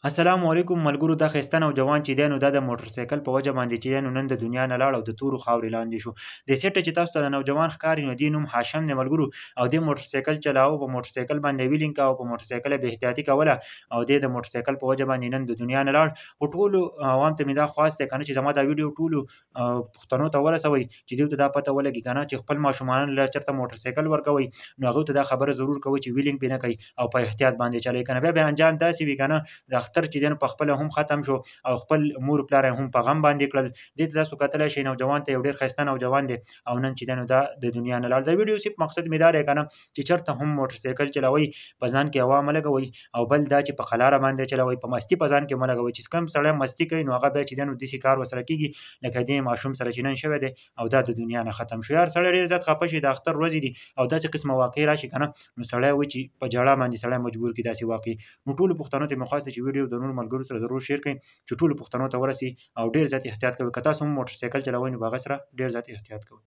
السلام علیکم ملګرو، دا ښایسته نوجوان چې دی نو دا د موټرسایکل په وجه باندې چې دی نو نن د دنیا نه لاړ او د تورو خاورې لاندې شو. د سیټه چې تاسو ته د نوجوان ښکاري نو دې نوم هاشم دی ملګرو، او دې موټرسایکل چلاوه، په موټرسایکل باندې ویلینګ کاوه، په موټرسایکل بې احتیاطي کوله او دې د موټرسایکل په وجه باندې نن د دنیا نه لاړ. خو ټولو عوام ته مې دا خواست دی که نه چې زما دا ویډیو ټولو پښتنو ته ورسوئ چې دوی ته دا پته ولګي که نه چې خپل ماشومانو له چېرته موټرسایکل ورکوئ نو هغوی ته دا خبره ضرور کوئ چې ویلینګ پرې نه کوي او په احتیاط باندې چلوي، که نه بیا به انجام داسې وي که نه د اختر چې دی نو په خپله هم ختم شو او خپل مور پلار یې هم په غم باندې کړل. دې ته تاسو کتلی شئ، نوجوان ته یو ډېر ښایسته نوجوان دی او نن چې دی نو دا د دنیا نه لاړ. د ویډیو صرف مقصد مې دا دی که نه چې چېرته هم موټرسایکل چلوئ په ځان کې هوا مه لګوئ، او بل دا چې په قلاره باندې چلوئ، په مستي په ځان کې مه لګوئ. چې کوم سړی مستي کوي نو هغه بیا چې دی نو داسې کار ورسره کېږي لکه دې ماشوم سره چې نن شوی دی او دا د دنیا نه ختم شو. یار سړی ډېر زیات خفه شي، د اختر ورځې دي او داسې قسمه واقعې راشي که نه نو سړی وایي چې په ژړا باندې سړی مجبور کړي داسې واقعې. نو ټولو پښتنو ته مې خواست دی چې ویډیو د نورو ملګرو سره ضرور شیر کړئ چې ټولو پښتنو ته ورسي او ډېر زیات احتیاط کوئ. که تاسو هم موټرسایکل چلوئ نو په هغه سره ډېر زیات احتیاط کوئ.